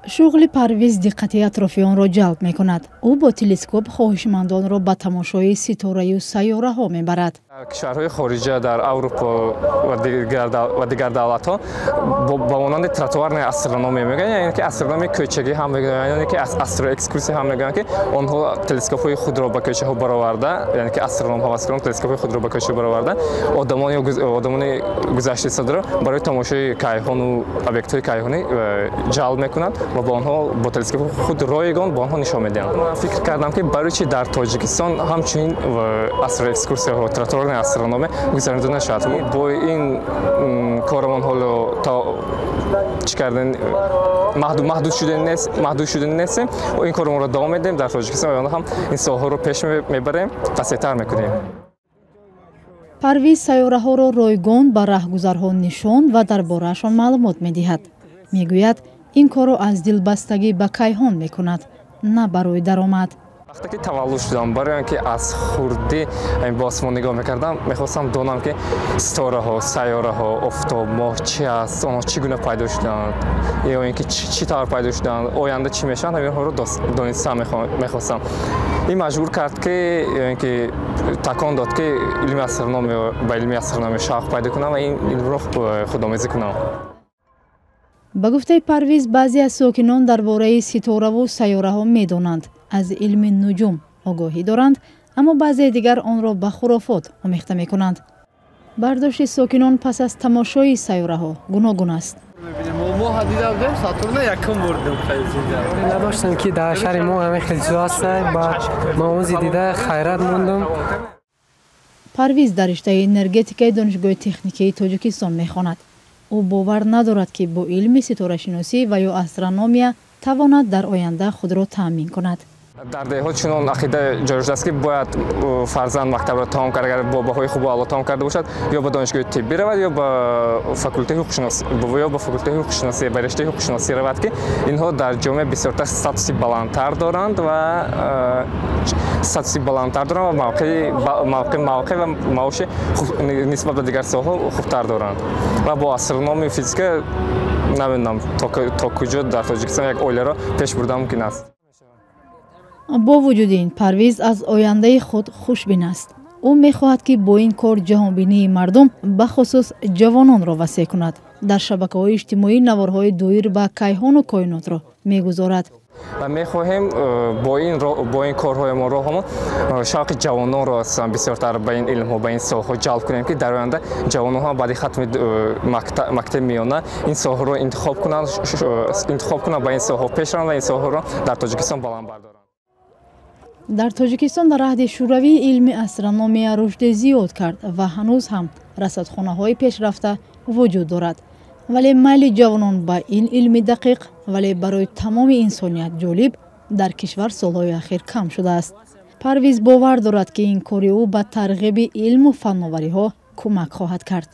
Шуғли Парвиз диққати атрофиёнро ҷалб мекунад. Ӯ бо телескоп хоҳишмандонро ба тамошои ситораю сайёраҳо мебарад. Дар кишварҳои хориҷа, дар Аврупо ва дигар давлатҳо ба монанди тротуарная астрономия мегӯянд, яъне ки астрономияи кӯчагӣ ҳам мегӯянд, яъне ки астроэкскурсия ҳам мегӯянд, ки онҳо телескопҳои худро ба кӯчаҳо бароварда, яъне ки астрономҳо ва телескопҳои худро ба кӯчаҳо бароварда, одамони гузашта истодаро барои тамошои кайҳону объектҳои кайҳонӣ ҷалб мекунанд ва ба онҳо бо телескопи худ ройгон ба онҳо нишон медиҳанд. Ман фикр кардам, ки барои чи дар Тоҷикистон ҳамчунин астроэкскурсияҳо, тротуарная астрономия гузаронида нашавад. Бо ин корамон ҳоло то чӣ кардем, маҳдуд шудани нестем. Ин корамонро давом медиҳем, дар Тоҷикистон оянда ҳам ин соҳаҳоро пеш мебарем, васеътар мекунем. Парвиз сайёраҳоро ройгон ба раҳгузарҳо нишон ва дар бораашон маълумот медиҳад. Мегӯяд, ин корро аз дилбастагӣ ба кайҳон мекунад, на барои даромад. Вақте ки таваллуд шудам, барои он ки аз хурдӣ ба осмон нигоҳ мекардам, мехостам донам, ки ситораҳо, сайёраҳо, офтоб, моҳ чи аст, онҳо чӣ гуна пайдо шуданд ё ин ки чӣ тавр пайдо шуданд, оянда чӣ мешаванд, ҳаминҳоро донистан мехостам. Ин маҷбур кард, ки ин ки такон дод, ки илми астрономия, ба илми астрономия шавқ пайдо кунам ва ин илмро худомезӣ кунам. Ба гуфтаи Парвиз, баъзе аз сокинон дар бораи ситораву сайёраҳо медонанд, аз илми нуҷум огоҳӣ доранд, аммо баъзеи дигар онро ба хурофот омехта мекунанд. Бардошти сокинон пас аз тамошои сайёраҳо гуногун аст. Надоштам, ки дар шаҳри мо ҳамин хел чизо ҳаст. Баъд маози дида хайрат мондум. Парвиз дар риштаи энергетикаи Донишгоҳи техникии Тоҷикистон мехонад. Ӯ бовар надорад, ки бо илми ситорашиносӣ ва ё астрономия тавонад дар оянда худро таъмин кунад. Дар деҳот чунон ақида ҷорӣ шудааст, ки бояд фарзанд мактабро тамом кард, агар бо баҳои хубу аъло тамом карда бошад, ё ба донишгоҳи тиббӣ равад, ё ба факултети ҳуқуқшиносӣ, ё ба факултети ҳуқуқшиносӣ, ба риштаи ҳуқуқшиносӣ равад, ки инҳо дар ҷомеа бисёртар статуси баландтар доранд ва мавқеъ ва маоши нисбат ба дигар соҳаҳо хубтар доранд. Ва бо астрономию физика намедонам, то куҷо дар Тоҷикистон як оиларо пеш бурдан мумкин аст. Бо вуҷуди ин, Парвиз аз ояндаи худ хушбин аст. Ӯ мехоҳад, ки бо ин кор ҷаҳонбинии мардум, бахусус ҷавононро васеъ кунад. Дар шабакаҳои иҷтимоӣ наворҳои доир ба кайҳону коинотро мегузорад. Ва мехоҳем бо ин корҳоямон, роҳамон шавқи ҷавононро бисёртар ба ин илмҳо, ба ин соҳаҳо ҷалб кунем, ки дар оянда ҷавононҳо баъди хатми мактаби миёна ин соҳаро интихоб кунанд, ба ин соҳаҳо пеш раванд ва ин соҳаҳоро дар Тоҷикистон баланд бардоранд. Дар Тоҷикистон дар аҳди Шӯравӣ илми астрономия рушди зиёд кард ва ҳанӯз ҳам расадхонаҳои пешрафта вуҷуд дорад, вале майли ҷавонон ба ин илми дақиқ, вале барои тамоми инсоният ҷолиб, дар кишвар солҳои ахир кам шудааст. Парвиз бовар дорад, ки ин кори ӯ ба тарғиби илму фанновариҳо кӯмак хоҳад кард.